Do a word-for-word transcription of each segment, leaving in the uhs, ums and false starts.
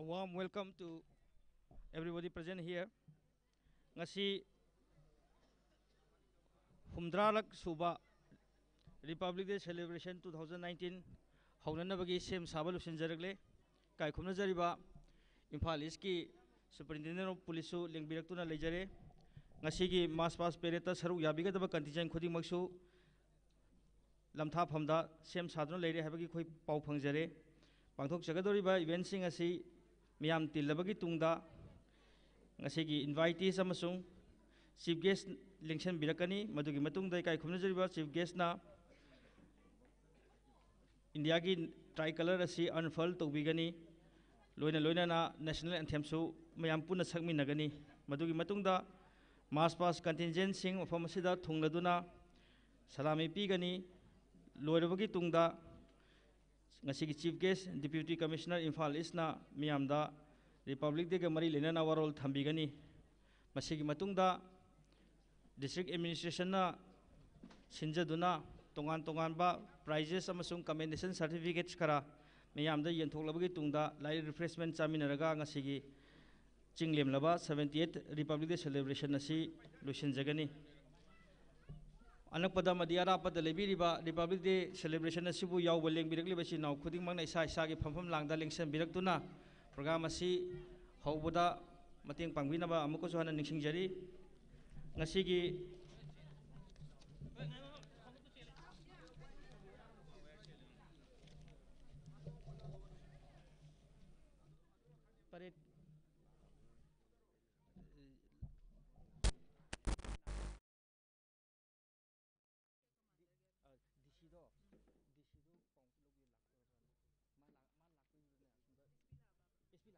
A warm welcome to everybody present here. ꯉꯁꯤ ꯍꯨꯝꯗ꯭ꯔꯥꯔꯛ ꯁꯨꯕ Republic Day Celebration two thousand nineteen ꯍꯧꯅꯅꯕꯒꯤ ꯁꯦꯝ ꯁꯥꯕ ꯂꯣꯏꯁꯤꯟꯖꯔꯛꯂꯦ꯫ ꯏꯀꯥꯏ ꯈꯨꯝꯅꯖꯔꯤꯕ ꯏꯝꯐꯥꯜ ꯏꯁꯀꯤ Superintendent of Policeꯁꯨ ꯂꯦꯡꯕꯤꯔꯛꯇꯨꯅ ꯂꯩꯖꯔꯦ꯫ ꯉꯁꯤꯒꯤ March Past Paradeꯇ ꯁꯔꯨꯛ ꯌꯥꯕꯤꯒꯗꯕ contingent ꯈꯨꯗꯤꯡꯃꯛꯁꯨ ꯂꯝꯊꯥꯐꯝꯗ ꯁꯦꯝ ꯁꯥꯗꯨꯅ ꯂꯩꯔꯦ ꯍꯥꯏꯕꯒꯤ ꯑꯩꯈꯣꯏ ꯄꯥꯎ ꯐꯪꯖꯔꯦ꯫ ꯄꯥꯡꯊꯣꯛꯆꯒꯗꯧꯔꯤꯕ eventꯁꯤꯡ ꯑꯁꯤ ꯃꯤꯌꯥꯝ ꯇꯤꯜꯂꯕꯒꯤ ꯇꯨꯡꯗ ꯉꯁꯤꯒꯤ invitees ꯑꯃꯁꯨꯡ Chief Guest ꯂꯦꯡꯁꯤꯟꯕꯤꯔꯛꯀꯅꯤ꯫ ꯃꯗꯨꯒꯤ ꯃꯇꯨꯡꯗ ꯏꯀꯥꯏ ꯈꯨꯝꯅꯖꯔꯤꯕ Chief Guestꯅ ꯏꯟꯗꯤꯌꯥꯒꯤ tricolor ꯑꯁꯤ unfurl ꯇꯧꯕꯤꯒꯅꯤ꯫ ꯂꯣꯏꯅ ꯂꯣꯏꯅꯅ National Anthemꯁꯨ ꯃꯌꯥꯝ ꯄꯨꯟꯅ ꯁꯛꯃꯤꯟꯅꯒꯅꯤ꯫ ꯃꯗꯨꯒꯤ ꯃꯇꯨꯡꯗ March Past contingentꯁꯤꯡ ꯃꯐꯝ ꯑꯁꯤꯗ ꯊꯨꯡꯂꯗꯨꯅ ꯁꯂꯥꯃꯤ ꯄꯤꯒꯅꯤ꯫ ꯂꯣꯏꯔꯕꯒꯤ ꯇꯨꯡꯗ ꯉꯁꯤꯒꯤ Chief Guest Deputy Commissioner Imphal ꯏꯁꯅ ꯃꯤꯌꯥꯝꯗ Republic Dayꯒ ꯃꯔꯤ ꯂꯩꯅꯅ ꯋꯥꯔꯣꯜ ꯊꯝꯕꯤꯒꯅꯤ꯫ ꯃꯁꯤꯒꯤ ꯃꯇꯨꯡꯗ District Administrationꯅ ꯁꯤꯟꯖꯗꯨꯅ ꯇꯣꯉꯥꯟ ꯇꯣꯉꯥꯟꯕ prizes ꯑꯃꯁꯨꯡ commendation certificates ꯈꯔ ꯃꯤꯌꯥꯝꯗ ꯌꯦꯟꯊꯣꯛꯂꯕꯒꯤ ꯇꯨꯡꯗ light refreshment ꯆꯥꯃꯤꯟꯅꯔꯒ ꯉꯁꯤꯒꯤ ꯆꯤꯡ ꯂꯦꯝꯂꯕ seventy eight Republic Day Celebration ꯑꯁꯤ ꯂꯣꯏꯁꯤꯟꯖꯒꯅꯤ꯫ ꯑꯅꯛꯄꯗ ꯑꯃꯗꯤ ꯑꯔꯥꯞꯄꯗ ꯂꯩꯕꯤꯔꯤꯕ Republic Day Celebration ꯑꯁꯤꯕꯨ ꯌꯥꯎꯕ ꯂꯦꯡꯕꯤꯔꯛꯂꯤꯕ ꯏꯆꯤꯟ ꯏꯅꯥꯎ ꯈꯨꯗꯤꯡꯃꯛꯅ ꯏꯁꯥ ꯏꯁꯥꯒꯤ ꯐꯝꯐꯝ ꯂꯥꯡꯗ ꯂꯦꯡꯁꯤꯟꯕꯤꯔꯛꯇꯨꯅ program ꯑꯁꯤ ꯍꯧꯕꯗ ꯃꯇꯦꯡ ꯄꯥꯡꯕꯤꯅꯕ ꯑꯃꯨꯛꯀꯁꯨ ꯍꯟꯅ ꯅꯤꯡꯁꯤꯡꯖꯔꯤ꯫ ꯉꯁꯤꯒꯤ ꯄꯔꯦꯠ ꯗꯤ ꯁꯤꯗꯣ ꯗꯤ ꯁꯤꯗꯣ ꯄꯥꯎ ꯑꯝꯇ ꯂꯧꯕꯤꯌꯨ, ꯂꯥꯛꯇꯣꯔꯕ꯭ꯔꯥꯅ꯫ ꯃꯥ ꯂꯥꯛ- ꯃꯥ ꯂꯥꯛꯇꯣꯏꯗꯨꯗꯅꯦ ꯑꯁꯣꯝꯗ ꯑꯦꯁ ꯄꯤ ꯂꯥꯛꯄ꯭ꯔꯥ? ꯍꯥꯏꯕꯤꯈ꯭ꯔꯣ꯫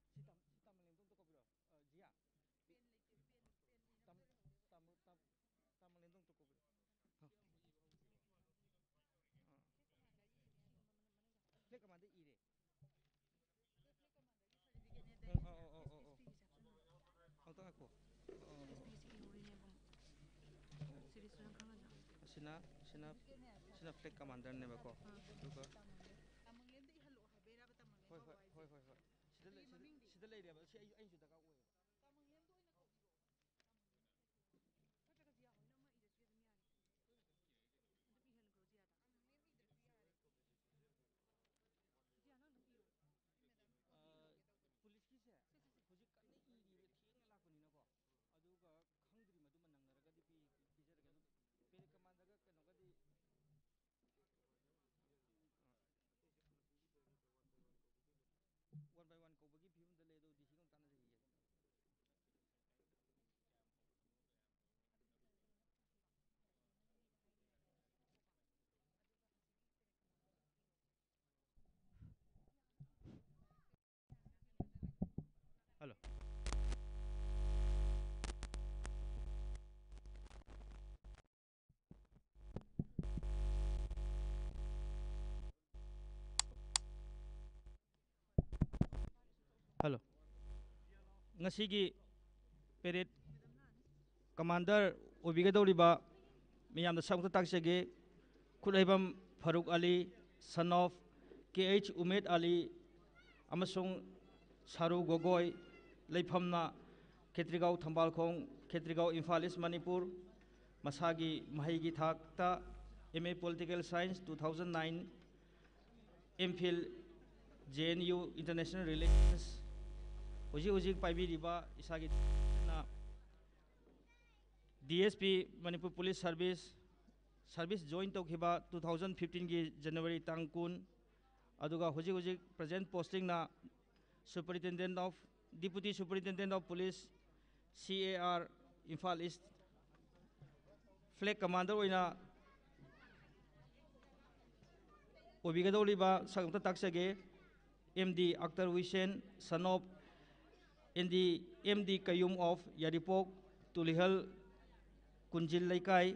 ꯁꯤ ꯇꯥꯝ- ꯁꯤ ꯇꯥꯃꯣꯂꯦꯟꯗꯣ ꯑꯝꯇ ꯀꯧꯕꯤꯔꯛꯑꯣ꯫ ꯑ, ꯖꯤꯌꯥ꯫ ꯇꯥꯝ- ꯇꯥꯃꯣ- ꯇꯥꯝ- ꯇꯥꯃꯣꯂꯦꯟꯗꯣ ꯑꯝꯇ ꯀꯧꯕꯤꯔꯛꯑꯣ꯫ ꯍꯥ? ꯑꯥ꯫ Flag commander ꯏꯔꯦ꯫ ꯑꯣ, ꯑꯣ, ꯑꯣ, ꯑꯣ, ꯑꯣ꯫ ꯑꯝꯇ ꯉꯥꯏꯈꯣ꯫ ꯑꯣ꯫ ꯑꯁꯤꯅ, ꯁꯤꯅ, ꯁꯤꯅ flag commanderꯅꯦꯕꯀꯣ꯫ ꯑꯗꯨꯒ, ꯍꯣꯏ, ꯍꯣꯏ, ꯍꯣꯏ, ꯍꯣꯏ, ꯍꯣꯏ꯫ ꯁꯤꯗ ꯂꯩ-, ꯁꯤꯗ, ꯁꯤꯗ ꯂꯩꯔꯦꯕ꯫ ꯁꯤ ꯑꯩ, ꯑꯩꯁꯨ ꯗꯔꯀꯥꯔ ꯑꯣꯏꯌꯦꯕ꯫ ꯅꯠꯇ꯭ꯔꯒ ꯖꯤꯌꯥ ꯍꯣꯏꯅ ꯑꯃ ꯏꯔꯁꯨ ꯑꯗꯨꯝ ꯌꯥꯅꯤ꯫ ꯑꯗꯨꯝ ꯏꯍꯟꯈ꯭ꯔꯣ ꯖꯤꯌꯥꯗ꯫ ꯖꯤꯌꯥ, ꯅꯪ ꯑꯗꯨꯝ ꯏꯔꯣ꯫ ꯑ, ꯄꯨꯂꯤꯁꯀꯤꯁꯦ ꯍꯧꯖꯤꯛ ꯀꯟꯅ ꯏꯔꯤꯕ, ꯊꯦꯡꯅ ꯂꯥꯛꯄꯅꯤꯅꯀꯣ꯫ ꯑꯗꯨꯒ ꯈꯪꯗ꯭ꯔꯤ, ꯃꯗꯨꯃ ꯅꯪꯅꯔꯒꯗꯤ ꯄꯤ-, ꯄꯤꯖꯔꯒꯦ꯫ ꯑꯗꯨ ꯄꯦꯔꯦꯗ ꯀꯃꯥꯟꯗꯔꯒ ꯀꯩꯅꯣꯒꯗꯤ ꯋꯥꯟ ꯕꯥꯏ ꯋꯥꯟ ꯀꯧꯕꯒꯤ ꯐꯤꯕꯝꯗ ꯂꯩ, ꯑꯗꯣ ꯗꯤ ꯁꯤꯒ ꯑꯃꯨꯛ ꯇꯥꯟꯅꯖꯈꯤꯒꯦ꯫ ꯍꯜꯂꯣ꯫ ꯍꯜꯂꯣ꯫ ꯉꯁꯤꯒꯤ ꯄꯦꯔꯦꯗ ꯀꯃꯥꯟꯗꯔ ꯑꯣꯏꯕꯤꯒꯗꯧꯔꯤꯕ ꯃꯤꯌꯥꯝꯗ ꯁꯛ ꯑꯃꯇ ꯇꯥꯛꯆꯒꯦ꯫ ꯈꯨꯠꯍꯩꯕꯝ ꯐꯥꯔꯨꯛ ꯑꯂꯤ, son of K H Umaid ꯑꯂꯤ ꯑꯃꯁꯨꯡ ꯁꯥꯔꯨ ꯒꯣꯒꯣꯏ, ꯂꯩꯐꯝꯅ ꯈꯦꯇ꯭ꯔꯤꯒꯥꯎ ꯊꯝꯕꯥꯜꯈꯣꯡ, ꯈꯦꯇ꯭ꯔꯤꯒꯥꯎ, ꯏꯝꯐꯥꯜ ꯏꯁ, ꯃꯅꯤꯄꯨꯔ꯫ ꯃꯁꯥꯒꯤ ꯃꯍꯩꯒꯤ ꯊꯥꯛꯇ M A Political Science, two thousand nine, M Phil, J N U International Relations, ꯍꯧꯖꯤꯛ ꯍꯧꯖꯤꯛ ꯄꯥꯏꯕꯤꯔꯤꯕ ꯏꯁꯥꯒꯤ D S P, Manipur Police Service, service join ꯇꯧꯈꯤꯕ two thousand fifteen ꯒꯤ January ꯇꯥꯡ ꯀꯨꯟ, ꯑꯗꯨꯒ ꯍꯧꯖꯤꯛ ꯍꯧꯖꯤꯛ present posting ꯅ Superintendent of, Deputy Superintendent of Police, C A R, Imphal is. Flag Commander ꯑꯣꯏꯅ ꯑꯣꯏꯕꯤꯒꯗꯧꯔꯤꯕ ꯁꯛ ꯑꯃꯇ ꯇꯥꯛꯆꯒꯦ꯫ M D Akhtar Hussain, son of N D, M D ꯀꯌꯨꯝ of ꯌꯥꯏꯔꯤꯄꯣꯛ, ꯇꯨꯂꯤꯍꯜ, ꯀꯨꯟꯖꯤꯜ ꯂꯩꯀꯥꯏ꯫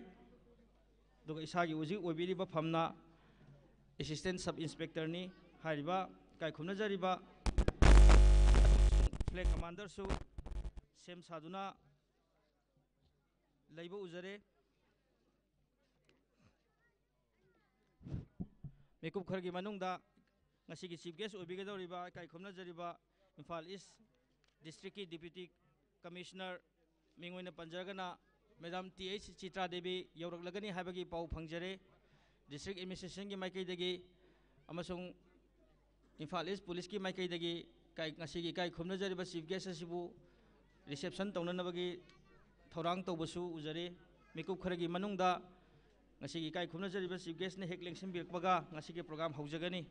ꯑꯗꯨꯒ ꯏꯁꯥꯒꯤ ꯍꯧꯖꯤꯛ ꯑꯣꯏꯕꯤꯔꯤꯕ ꯐꯝꯅ Assistant Sub Inspector ꯅꯤ꯫ ꯍꯥꯏꯔꯤꯕ ꯏꯀꯥꯏ ꯈꯨꯝꯅꯖꯔꯤꯕ Flag Commander ꯁꯨ ꯁꯦꯝ ꯁꯥꯗꯨꯅ ꯂꯩꯕ ꯎꯖꯔꯦ꯫ ꯃꯤꯀꯨꯞ ꯈꯔꯒꯤ ꯃꯅꯨꯡꯗ ꯉꯁꯤꯒꯤ ꯆꯤꯐ ꯒꯦꯁ ꯑꯣꯏꯕꯤꯒꯗꯧꯔꯤꯕ ꯏꯀꯥꯏ ꯈꯨꯝꯅꯖꯔꯤꯕ ꯏꯝꯐꯥꯜ ꯏꯁ ꯗꯤꯁꯇ꯭ꯔꯤꯛꯀꯤ ꯗꯤꯄ꯭ꯌꯨꯇꯤ ꯀꯃꯤꯁꯅꯔ, ꯃꯤꯡ ꯑꯣꯏꯅ ꯄꯟꯖꯔꯒꯅ madam T H Chitra Devi ꯌꯧꯔꯛꯂꯒꯅꯤ ꯍꯥꯏꯕꯒꯤ ꯄꯥꯎ ꯐꯪꯖꯔꯦ꯫ ꯗꯤꯁꯇ꯭ꯔꯤꯛ ꯑꯦꯗꯃꯤꯅꯤꯁꯇ꯭ꯔꯦꯁꯟꯒꯤ ꯃꯥꯏꯀꯩꯗꯒꯤ ꯑꯃꯁꯨꯡ ꯏꯝꯐꯥꯜ ꯏꯁ ꯄꯨꯂꯤꯁꯀꯤ ꯃꯥꯏꯀꯩꯗꯒꯤ ꯏꯀꯥꯏ-, ꯉꯁꯤꯒꯤ ꯏꯀꯥꯏ ꯈꯨꯝꯅꯖꯔꯤꯕ ꯆꯤꯐ ꯒꯦꯁ ꯑꯁꯤꯕꯨ ꯔꯤꯁꯦꯞꯁꯟ ꯇꯧꯅꯅꯕꯒꯤ ꯊꯧꯔꯥꯡ ꯇꯧꯕꯁꯨ ꯎꯖꯔꯦ꯫ ꯃꯤꯀꯨꯞ ꯈꯔꯒꯤ ꯃꯅꯨꯡꯗ ꯉꯁꯤꯒꯤ ꯏꯀꯥꯏ ꯈꯨꯝꯅꯖꯔꯤꯕ ꯆꯤꯐ ꯒꯦꯁꯅ ꯍꯦꯛ ꯂꯦꯡꯁꯤꯟꯕꯤꯔꯛꯄꯒ ꯉꯁꯤꯒꯤ ꯄ꯭ꯔꯣꯒ꯭ꯔꯥꯝ ꯍꯧꯖꯒꯅꯤ꯫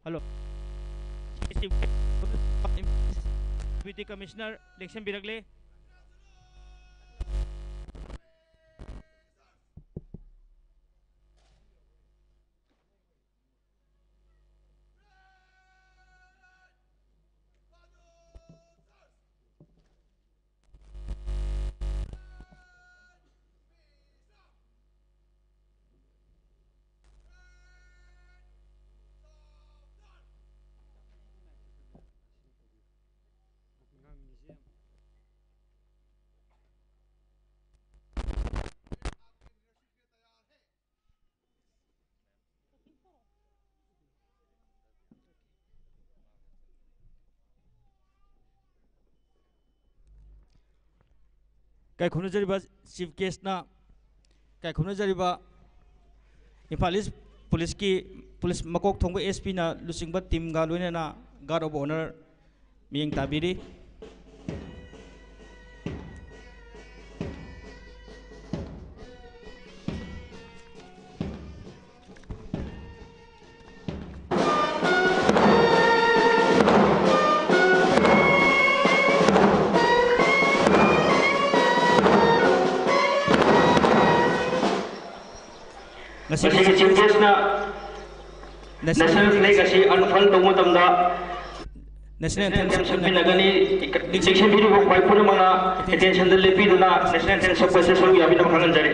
ꯍꯜꯂꯣ꯫ ꯗꯤꯄ꯭ꯌꯨꯇꯤ ꯀꯃꯤꯁꯅꯔ ꯂꯦꯡꯁꯤꯟꯕꯤꯔꯛꯂꯦ꯫ ꯀꯥꯏꯈꯨꯝꯅꯖꯔꯤꯕ ꯆꯤꯐ ꯒꯦꯁꯅ, ꯀꯥꯏꯈꯨꯝꯅꯖꯔꯤꯕ ꯏꯝꯐꯥꯜ ꯏꯁ ꯄꯨꯂꯤꯁꯀꯤ, ꯄꯨꯂꯤꯁ ꯃꯀꯣꯛ ꯊꯣꯡꯕ ꯑꯦꯁ ꯄꯤꯅ ꯂꯨꯆꯤꯡꯕ ꯇꯤꯝꯒ ꯂꯣꯏꯅꯅ guard of honour ꯃꯤꯠꯌꯦꯡ ꯇꯥꯕꯤꯔꯤ꯫ ꯉꯁꯤꯒꯤ ꯆꯤꯐ ꯒꯦꯁꯅ ꯅꯦꯁꯅꯦꯜ ꯐ꯭ꯂꯦꯛ ꯑꯁꯤ ꯑꯟꯐꯔꯜ ꯇꯧꯕ ꯃꯇꯝꯗ ꯅꯦꯁꯅꯦꯜ ꯑꯦꯟꯊꯦꯝ ꯁꯛꯄꯤꯅꯒꯅꯤ꯫ ꯆꯤꯡꯁꯤꯟꯕꯤꯔꯤꯕ ꯈ꯭ꯋꯥꯏ ꯄꯨꯝꯅꯃꯛꯅ ꯑꯦꯇꯦꯟꯁꯟꯗ ꯂꯦꯞꯄꯤꯗꯨꯅ ꯅꯦꯁꯅꯦꯜ ꯑꯦꯟꯊꯦꯝ ꯁꯛꯄ ꯑꯁꯤ ꯁꯔꯨꯛ ꯌꯥꯕꯤꯅꯕ ꯈꯪꯍꯟꯖꯔꯤ꯫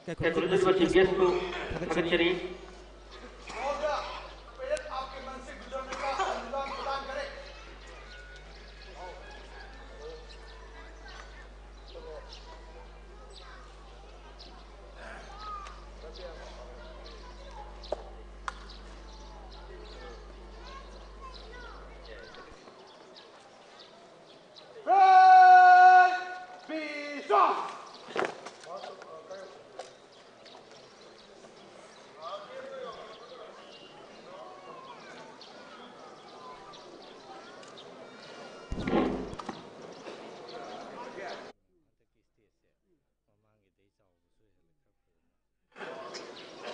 ꯑꯩꯈꯣꯏ ꯆꯤꯐ ꯒꯦꯁꯄꯨ ꯊꯥꯒꯠꯆꯔꯤ꯫ ꯍꯟꯗꯛꯀꯤ ꯁ꯭ꯇꯦꯖꯁꯦ ꯃꯃꯥꯡꯒꯤꯗꯩ ꯆꯥꯎꯕꯁꯨ ꯍꯦꯜꯂꯦ ꯈꯔ ꯐꯖꯅ꯫ ꯌꯩꯕꯅꯦꯕ꯫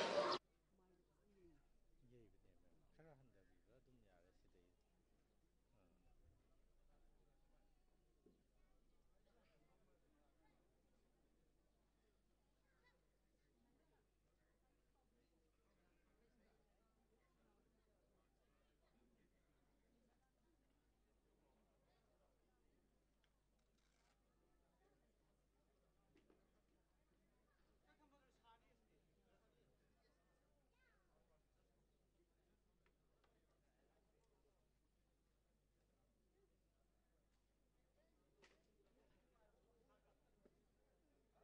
ꯈꯔ ꯍꯟꯊꯕꯤꯕ ꯑꯗꯨꯝ ꯌꯥꯔꯦ ꯁꯤꯗꯩ꯫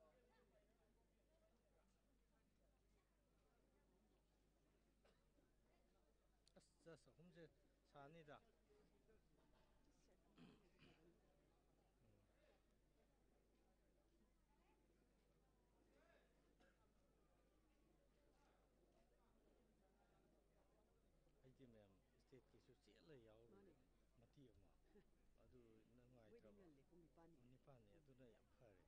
ꯑꯥ꯫ ꯑꯁ, ꯖꯁ ꯑꯍꯨꯝꯁꯦ ꯁꯥꯅꯤꯗ꯫ ꯑꯩꯗꯤ ꯃꯌꯥꯝ ꯁ꯭ꯇꯦꯠꯀꯤꯁꯨ ꯆꯦꯜꯂ ꯌꯥꯎꯔꯨꯔꯦ꯫ ꯃꯥꯅꯦ꯫ ꯃꯇꯦꯛ ꯑꯃ꯫ ꯑꯗꯨ ꯅꯨꯡꯉꯥꯏꯇ꯭ꯔꯕ? ꯃꯣꯏꯗꯤ ꯉꯜꯂꯦ, ꯄꯨꯡ ꯅꯤꯄꯥꯟꯅꯤ꯫ ꯄꯨꯡ ꯅꯤꯄꯥꯟꯅꯤ, ꯑꯗꯨꯅ ꯌꯥꯝ ꯐꯔꯦ꯫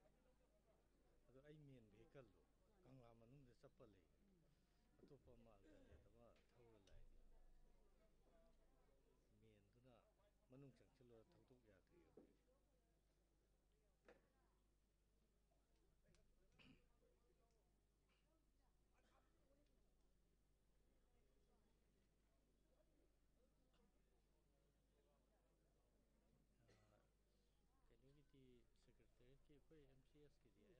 ꯑꯗꯣ ꯑꯩ ꯃꯦꯟ ꯚꯦꯍꯤꯀꯜꯗꯣ ꯀꯪꯂꯥ ꯃꯅꯨꯡꯗ ꯆꯠꯄ ꯂꯩ꯫ ꯑꯇꯣꯞꯄ ꯑꯃ ꯑꯜꯇꯔꯅꯦꯠ ꯑꯃ ꯊꯧꯔ ꯂꯥꯛꯏ꯫ ꯃꯦꯟꯗꯨꯅ ꯃꯅꯨꯡ ꯆꯪꯁꯤꯜꯂꯒ ꯊꯧꯗꯣꯛ ꯌꯥꯗ꯭ꯔꯤꯕ꯫ ꯑꯥ, ꯀꯩꯅꯣꯒꯤꯗꯤ, ꯁꯦꯀ꯭ꯔꯦꯇꯔꯤꯌꯦꯠꯀꯤ, ꯑꯩꯈꯣꯏ ꯑꯦꯝ ꯁꯤ ꯑꯦꯁꯀꯤꯗꯤ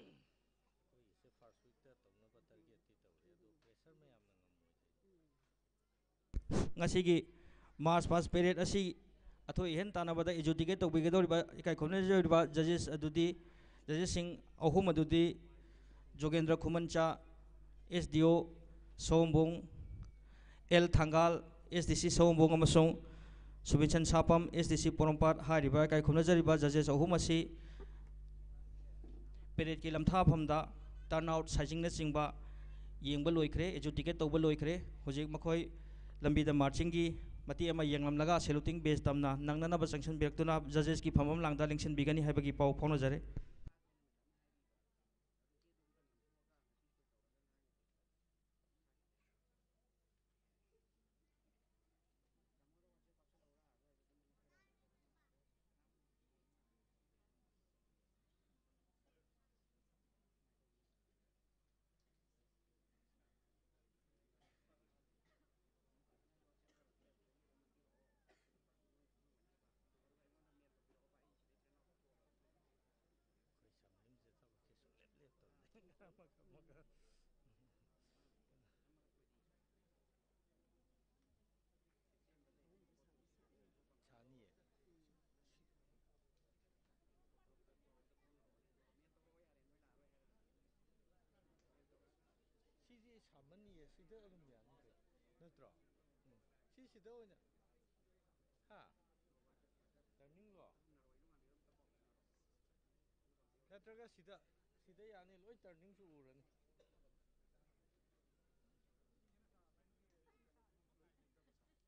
ꯑꯩꯈꯣꯏꯒꯤꯁꯦ ꯐꯥꯔꯁ ꯋꯤꯛꯇ ꯇꯧꯅꯕ ꯇꯥꯔꯒꯦꯠꯇꯤ ꯇꯧꯔꯤ, ꯑꯗꯣ ꯄ꯭ꯔꯦꯁꯔ ꯃꯌꯥꯝꯅ ꯉꯝꯃꯣꯏꯗꯣꯏꯅꯤ꯫ ꯉꯁꯤꯒꯤ ꯃꯥꯔꯆ ꯄꯥꯁ ꯄꯦꯔꯦꯠ ꯑꯁꯤ ꯑꯊꯣꯏ ꯑꯍꯦꯟ ꯇꯥꯟꯅꯕꯗ ꯑꯦꯖꯨꯗꯤꯀꯦꯠ ꯇꯧꯕꯤꯒꯗꯧꯔꯤꯕ, ꯏꯀꯥꯏ ꯈꯨꯝꯅꯖꯔꯤꯕ ꯖꯖꯦꯁ ꯑꯗꯨꯗꯤ, ꯖꯖꯦꯁꯁꯤꯡ ꯑꯍꯨꯝ ꯑꯗꯨꯗꯤ ꯖꯣꯒꯦꯟꯗ꯭ꯔ ꯈꯨꯃꯟꯆꯥ, ꯑꯦꯁ ꯗꯤ ꯑꯣ ꯁꯑꯣꯝꯕꯨꯡ, ꯑꯦꯜ ꯊꯥꯡꯒꯥꯜ, ꯑꯦꯁ ꯗꯤ ꯁꯤ ꯁꯑꯣꯝꯕꯨꯡ, ꯑꯃꯁꯨꯡ ꯁꯨꯕꯤꯟꯁꯟ ꯁꯥꯄꯝ, ꯑꯦꯁ ꯗꯤ ꯁꯤ ꯄꯣꯔꯣꯝꯄꯥꯠ ꯍꯥꯏꯔꯤꯕ ꯏꯀꯥꯏ ꯈꯨꯝꯅꯖꯔꯤꯕ ꯖꯖꯦꯁ ꯑꯍꯨꯝ ꯑꯁꯤ ꯄꯦꯔꯦꯠꯀꯤ ꯂꯝꯊꯥꯐꯝꯗ ꯇꯔꯟ ꯑꯥꯎꯠ, ꯁꯥꯏꯖꯤꯡꯅꯆꯤꯡꯕ ꯌꯦꯡꯕ ꯂꯣꯏꯈ꯭ꯔꯦ, ꯑꯦꯖꯨꯗꯤꯀꯦꯠ ꯇꯧꯕ ꯂꯣꯏꯈ꯭ꯔꯦ꯫ ꯍꯧꯖꯤꯛ ꯃꯈꯣꯏ ꯂꯝꯕꯤꯗ ꯃꯥꯔꯆꯤꯡꯒꯤ ꯃꯇꯦꯛ ꯑꯃ ꯌꯦꯡꯂꯝꯂꯒ ꯁꯦꯂꯨꯇꯤꯡ ꯕꯦꯖ ꯇꯝꯅ ꯅꯪꯅꯅꯕ ꯆꯪꯁꯤꯟꯕꯤꯔꯛꯇꯨꯅ ꯖꯖꯦꯁꯀꯤ ꯐꯝꯐꯝ ꯂꯥꯡꯗ ꯂꯦꯡꯁꯤꯟꯕꯤꯒꯅꯤ ꯍꯥꯏꯕꯒꯤ ꯄꯥꯎ ꯐꯥꯎꯅꯖꯔꯤ꯫ ꯑꯩꯈꯣꯏ ꯁꯪꯂꯤꯝꯁꯦ ꯊꯕꯛꯁꯦ ꯁꯨꯡꯂꯦꯞ ꯂꯦꯞꯇꯕꯅꯦ꯫ ꯑꯃꯒ ꯑꯃꯒ꯫ ꯁꯥꯅꯤꯌꯦ꯫ ꯁꯤꯗꯤ ꯁꯥꯃꯟꯅꯤꯌꯦ, ꯁꯤꯗ ꯑꯗꯨꯝ ꯌꯥꯅꯤ ꯀꯩꯅꯣ, ꯅꯠꯇ꯭ꯔꯣ? ꯎꯝ꯫ ꯁꯤ ꯁꯤꯗ ꯑꯣꯏꯅ, ꯍꯥ? ꯇꯔꯅꯤꯡꯂꯣ? ꯅꯠꯇ꯭ꯔꯒ ꯁꯤꯗ, ꯁꯤꯗ ꯌꯥꯅꯤ, ꯂꯣꯏ ꯇꯔꯅꯤꯡꯁꯨ ꯎꯔꯅꯤ꯫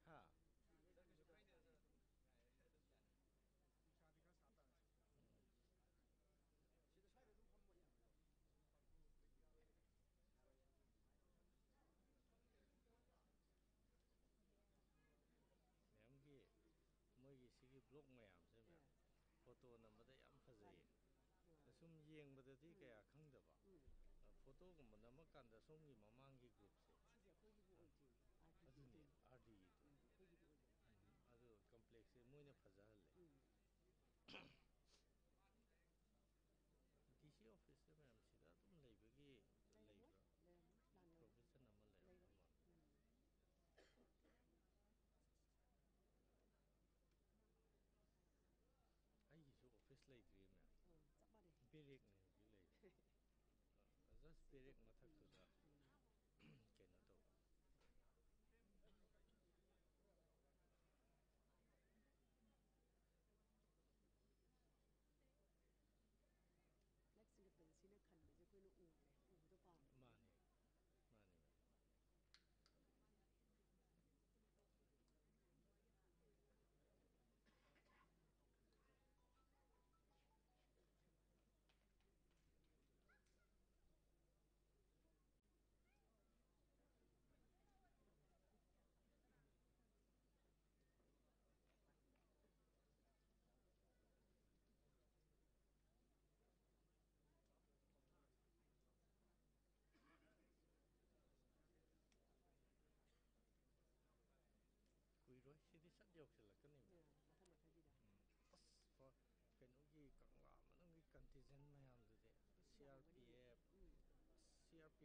ꯍꯥ? ꯃꯦꯝꯒꯤ ꯃꯣꯏꯒꯤ ꯁꯤꯒꯤ ꯕ꯭ꯂꯣꯛ ꯃꯌꯥꯝꯁꯦ, ꯃꯦꯝ, ꯑꯥ꯫ ꯐꯣꯇꯣ ꯅꯝꯕꯗ ꯌꯥꯝ ꯐꯖꯩꯌꯦ꯫ ꯑꯥ꯫ ꯁꯨꯝ ꯌꯦꯡꯕꯗꯗꯤ ꯎꯝ꯫ ꯀꯌꯥ ꯈꯪꯗꯕ꯫ ꯎꯝ꯫ ꯑ, ꯐꯣꯇꯣꯒꯨꯝꯕ ꯅꯝꯃꯀꯥꯟꯗ ꯁꯣꯝꯒꯤ ꯃꯃꯥꯡꯒꯤ ꯒ꯭ꯔꯨꯞꯁꯦ꯫ ꯁꯤꯁꯦ ꯑꯩꯈꯣꯏꯒꯤꯕꯨ ꯑꯣꯏꯗꯣꯏꯅꯤ, ꯑꯥꯔ ꯗꯤ ꯑꯗꯨꯅꯦ, ꯖꯤꯗꯣꯏꯅꯤ꯫ ꯑꯥꯔ ꯗꯤꯗꯣ꯫ ꯎꯝ, ꯑꯩꯈꯣꯏꯒꯤꯕꯨ ꯑꯣꯏꯗꯣꯏꯅꯤ꯫ ꯑꯗꯨ ꯀꯝꯄ꯭ꯂꯦꯛꯁꯁꯦ ꯃꯣꯏꯅ ꯐꯖꯍꯜꯂꯦ꯫ ꯎꯝ꯫ ꯗꯤ ꯁꯤ ꯑꯣꯐꯤꯁꯇ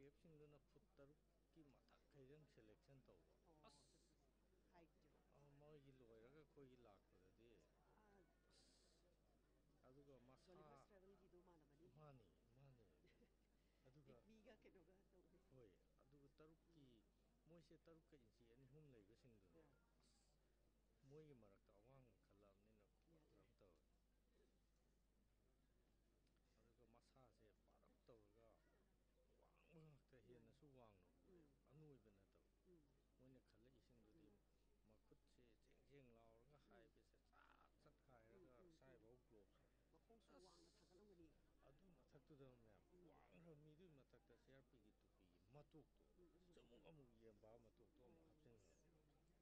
ꯀꯦꯞꯁꯤꯡꯗꯨꯅ ꯐꯨꯠ ꯇꯔꯨꯛꯀꯤ ꯃꯊꯛ ꯈꯩꯗꯪ ꯁꯦꯂꯦꯛꯁꯟ ꯇꯧꯕ꯫ ꯑꯣ, ꯑꯁ ꯍꯥꯏꯠꯇꯣ꯫ ꯑ, ꯃꯣꯏꯒꯤ ꯂꯣꯏꯔꯒ ꯑꯩꯈꯣꯏꯒꯤ ꯂꯥꯛꯄꯗꯗꯤ ꯑꯥ, ꯑꯁ, ꯑꯗꯨꯒ ꯃꯁꯥ ꯒꯣꯂꯤꯚꯔ ꯁ꯭ꯇ꯭ꯔꯥꯏꯕꯜꯒꯤꯗꯣ ꯃꯥꯜꯂꯝꯃꯅꯤ꯫ ꯃꯥꯅꯤ, ꯃꯥꯅꯤ꯫ ꯑꯗꯨꯒ ꯄꯤꯛꯃꯤꯒ ꯀꯩꯅꯣꯒ ꯇꯧꯕꯤ꯫ ꯍꯣꯏ, ꯑꯗꯨꯒ ꯇꯔꯨꯛꯀꯤ, ꯃꯣꯏꯁꯦ ꯇꯔꯨꯛꯀ ꯏꯟꯆꯤ ꯑꯅꯤ ꯑꯍꯨꯝ ꯂꯩꯕꯁꯤꯡꯗꯨꯅꯦ꯫ ꯑꯥ꯫ ꯑꯁ, ꯃꯣꯏꯒꯤ ꯃꯔꯛꯇ ꯑꯋꯥꯡꯕ ꯈꯜꯂꯕꯅꯤꯅ ꯌꯥꯗ꯭ꯔꯦ꯫ ꯀꯩꯅꯣ ꯇꯧꯋꯦ꯫ ꯑꯗꯨꯒ ꯃꯁꯥꯁꯦ ꯄꯥꯔꯞ ꯇꯧꯔꯒ ꯋꯥꯡꯕ ꯉꯥꯛꯇ, ꯍꯦꯟꯅꯁꯨ ꯋꯥꯡꯅ ꯎꯕ, ꯎꯝ꯫ ꯑꯅꯣꯏꯕ ꯅꯠꯇꯕ꯫ ꯎꯝ꯫ ꯃꯣꯏꯅ ꯈꯜꯂꯛꯏꯁꯤꯡꯗꯨꯗꯤ ꯎꯝ꯫ ꯃꯈꯨꯠꯁꯦ ꯆꯦꯡ ꯆꯦꯡ ꯂꯥꯎꯔꯒ ꯍꯥꯏꯕꯁꯦ ꯆꯠ ꯆꯠ ꯍꯥꯏꯔꯒ ꯎꯝ, ꯎꯝ, ꯎꯝ꯫ ꯁꯥꯏꯐꯥꯎ ꯒ꯭ꯂꯣꯞꯁ꯫ ꯃꯈꯣꯡꯁꯨ ꯑꯁ! ꯋꯥꯡꯅ ꯊꯥꯡꯒꯠꯂꯝꯒꯅꯤ꯫ ꯑꯗꯨ ꯃꯊꯛꯇꯨꯗ ꯃꯌꯥꯝ ꯎꯝ꯫ ꯋꯥꯡꯈ꯭ꯔꯕ ꯃꯤꯗꯨꯒꯤ ꯃꯊꯛꯇ ꯁꯤ ꯑꯥꯔ ꯄꯤꯒꯤ ꯇꯨꯄꯤꯒꯤ ꯃꯇꯣꯛꯇꯣ, ꯎꯝ, ꯎꯝ, ꯎꯝ꯫ ꯆꯨꯝꯃꯨꯛ ꯑꯃꯨꯛ ꯌꯦꯡꯕ ꯃꯇꯣꯛꯇꯣ ꯑꯃꯨꯛ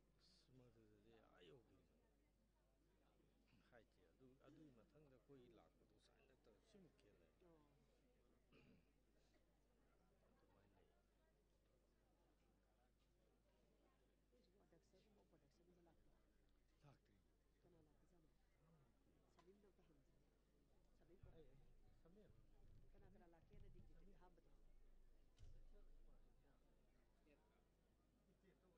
ꯑꯣ꯫ ꯍꯥꯞꯆꯤꯟꯈ꯭ꯔꯦ꯫ ꯑꯁ, ꯃꯗꯨꯗꯗꯤ ꯑꯥ ꯌꯧꯈꯤꯕꯅꯤ꯫ ꯍꯥꯏꯠꯁꯦ ꯑꯗꯨ, ꯑꯗꯨꯒꯤ ꯃꯊꯪꯗ ꯑꯩꯈꯣꯏꯒꯤ ꯂꯥꯛꯄꯗꯣ ꯁꯨꯃꯥꯏꯅ ꯇꯧꯔ ꯁꯤꯃꯨꯛ ꯈꯦꯠꯅꯩ꯫ ꯑꯣ꯫ ꯑꯗꯨꯃꯥꯏꯅ ꯂꯩ꯫ ꯍꯧꯖꯤꯛ ꯄ꯭ꯔꯗꯛꯁꯟꯒꯨꯝꯕ, ꯄ꯭ꯔꯗꯛꯁꯟꯒꯨꯝꯕ ꯂꯥꯛꯄ꯭ꯔꯣ? ꯂꯥꯛꯇ꯭ꯔꯤ꯫ ꯀꯅꯥ ꯂꯥꯛꯇꯖꯥꯠꯅꯣ? ꯁꯃꯤꯝꯗ ꯑꯝꯇ ꯍꯪꯁꯦ꯫ ꯁꯃꯤꯝ ꯀꯧ꯫ ꯑꯩ, ꯑꯩ, ꯁꯃꯤꯝ꯫ ꯀꯅꯥ ꯀꯅꯥ ꯂꯥꯛꯀꯦꯅ ꯗꯤꯛ ꯗꯤꯛ ꯑꯍꯥꯟꯕꯗ?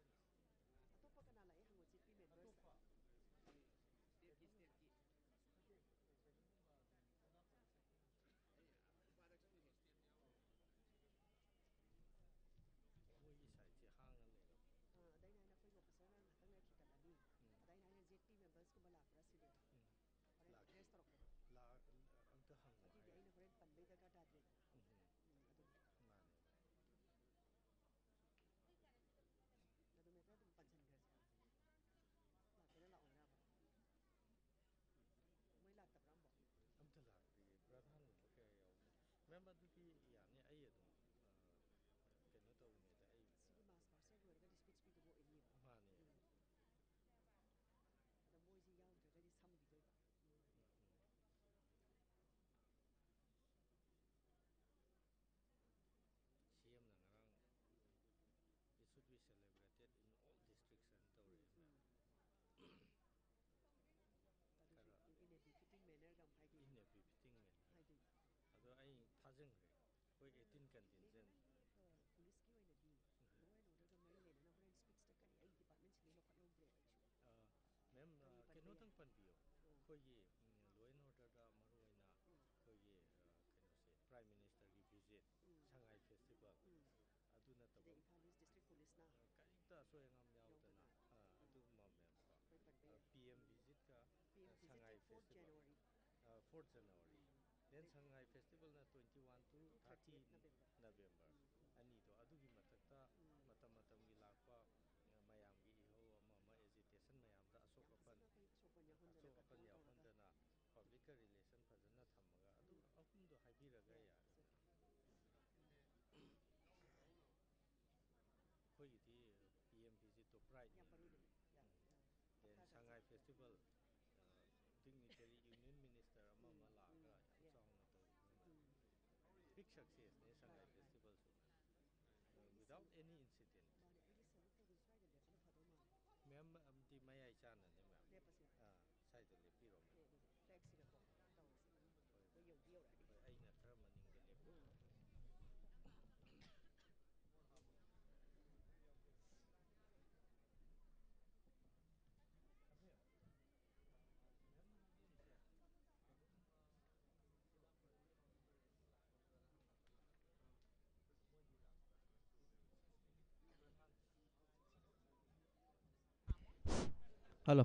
ꯑꯩꯈꯣꯏꯒꯤ ꯂꯣ ꯑꯦꯟ ꯑꯣꯔꯗꯔꯗ ꯃꯔꯨꯑꯣꯏꯅ ꯑꯩꯈꯣꯏꯒꯤ ꯑ, ꯀꯩꯅꯣꯁꯦ, ꯄ꯭ꯔꯥꯏꯝ ꯃꯤꯅꯤꯁꯇꯔꯒꯤ ꯚꯤꯖꯤꯠ, ꯁꯉꯥꯏ ꯐꯦꯁꯇꯤꯚꯦꯜ, ꯑꯗꯨ ꯅꯠꯇꯕ ꯏꯝꯐꯥꯜ ꯏꯁ ꯗꯤꯁꯇ꯭ꯔꯤꯛ ꯄꯨꯂꯤꯁꯅ ꯑ, ꯀꯔꯤꯝꯇ ꯑꯁꯣꯏ ꯑꯉꯥꯝ ꯌꯥꯎꯗꯅ ꯌꯥꯎꯗꯅ꯫ ꯑ, ꯑꯗꯨꯒꯨꯝꯕ ꯃꯌꯥꯝ ꯀꯣ, ꯂꯣꯏ ꯄꯟꯕ ꯌꯥꯏ꯫ ꯄꯤ ꯑꯦꯝ ꯚꯤꯖꯤꯠꯀ ꯄꯤ ꯑꯦꯝ ꯁꯉꯥꯏ ꯚꯤꯖꯤꯠꯁꯦ fourth festival. January. Fourth January. Then Sangai ꯐꯦꯁꯇꯤꯚꯦꯜꯅ twenty one two thirty November. November ꯑꯅꯤꯗꯣ, ꯑꯗꯨꯒꯤ ꯃꯊꯛꯇ ꯃꯇꯝ ꯃꯇꯝꯒꯤ ꯂꯥꯛꯄ ꯑ, ꯃꯌꯥꯝꯒꯤ ꯏꯍꯧ ꯑꯃ ꯑꯃ, ꯑꯦꯖꯤꯇꯦꯁꯟ ꯃꯌꯥꯝꯗ ꯑꯁꯣꯛ ꯑꯄꯟ, ꯑꯁꯣꯛ ꯑꯄꯟ ꯌꯥꯎꯍꯟꯗꯅꯕ ꯑꯁꯣꯛ ꯑꯄꯟ ꯀꯟꯇ꯭ꯔꯣꯜ ꯇꯧꯔꯒ꯫ ꯌꯥꯎꯍꯟꯗꯅ ꯄꯕ꯭ꯂꯤꯛꯀ ꯔꯤꯂꯦꯁꯟ ꯐꯖꯅ ꯊꯝꯃꯒ ꯑꯗꯨ ꯑꯍꯨꯝꯗꯣ ꯍꯥꯏꯕꯤꯔꯒ ꯌꯥꯔꯦ꯫ ꯑꯩꯈꯣꯏꯒꯤꯗꯤ ꯄꯤ ꯑꯦꯝ ꯚꯤꯖꯤꯠꯇꯣ ꯄ꯭ꯔꯥꯏꯗꯅꯤ꯫ ꯌꯥꯝ ꯃꯔꯨꯅꯤ꯫ ꯌꯥꯝ, ꯎꯝ꯫ ꯌꯥꯝ ꯗꯦꯟ ꯃꯈꯥ ꯁꯉꯥꯏ ꯇꯥꯅ ꯐꯦꯁꯇꯤꯚꯦꯜ, ꯗꯤꯒꯅꯤꯇꯔꯤ, ꯌꯨꯅꯤꯌꯟ ꯃꯤꯅꯤꯁꯇꯔ ꯑꯃ ꯑꯃ ꯂꯥꯛꯑꯒ ꯌꯥꯝ ꯆꯥꯎꯅ ꯇꯧꯕ꯫ ꯕꯤꯛ ꯁꯛꯁꯦꯁꯅꯦ ꯁꯉꯥꯏ ꯐꯦꯁꯇꯤꯚꯦꯜꯁꯨ꯫ Without any incident꯫ ꯃꯥꯅꯦ, ꯑꯩꯗꯤ ꯁꯦꯂꯦꯛ ꯇꯧꯕꯁꯦ ꯁ꯭ꯋꯥꯏꯗ ꯂꯦꯞꯄꯅ ꯐꯗꯧ ꯃꯥꯜꯂꯦ꯫ ꯃꯦꯝ, ꯑꯝꯗꯤ ꯃꯌꯥꯏ ꯆꯥꯟꯅꯅꯦ, ꯃꯦꯝ꯫ ꯂꯦꯞꯄꯁꯦ꯫ ꯑꯥ, ꯁ꯭ꯋꯥꯏꯗ ꯂꯦꯞꯄꯤꯔꯣ, ꯃꯦꯝ꯫ ꯐ꯭ꯂꯦꯛꯁꯤꯒꯀꯣ ꯇꯧꯔꯁꯦ꯫ ꯍꯣꯏ, ꯌꯧꯗꯤ ꯌꯧꯔꯛꯑꯅꯤ꯫ ꯍꯣꯏ, ꯑꯩꯅ ꯈꯔ ꯃꯅꯤꯡꯗ ꯂꯦꯞꯄꯤꯔꯣ꯫ ꯍꯜꯂꯣ꯫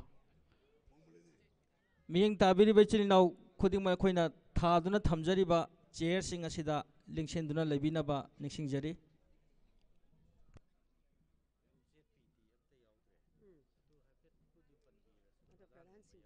ꯃꯤꯠꯌꯦꯡ ꯇꯥꯕꯤꯔꯤꯕ ꯏꯆꯤꯜ ꯏꯅꯥꯎ ꯈꯨꯗꯤꯡꯃꯛ ꯑꯩꯈꯣꯏꯅ ꯊꯥꯗꯨꯅ ꯊꯝꯖꯔꯤꯕ ꯆꯤꯌꯔꯁꯤꯡ ꯑꯁꯤꯗ ꯂꯦꯡꯁꯤꯟꯗꯨꯅ ꯂꯩꯕꯤꯅꯕ ꯅꯤꯡꯁꯤꯡꯖꯔꯤ꯫ ꯎꯝ꯫ ꯑꯗꯣ ꯄ꯭ꯔꯙꯥꯟꯁꯤꯡ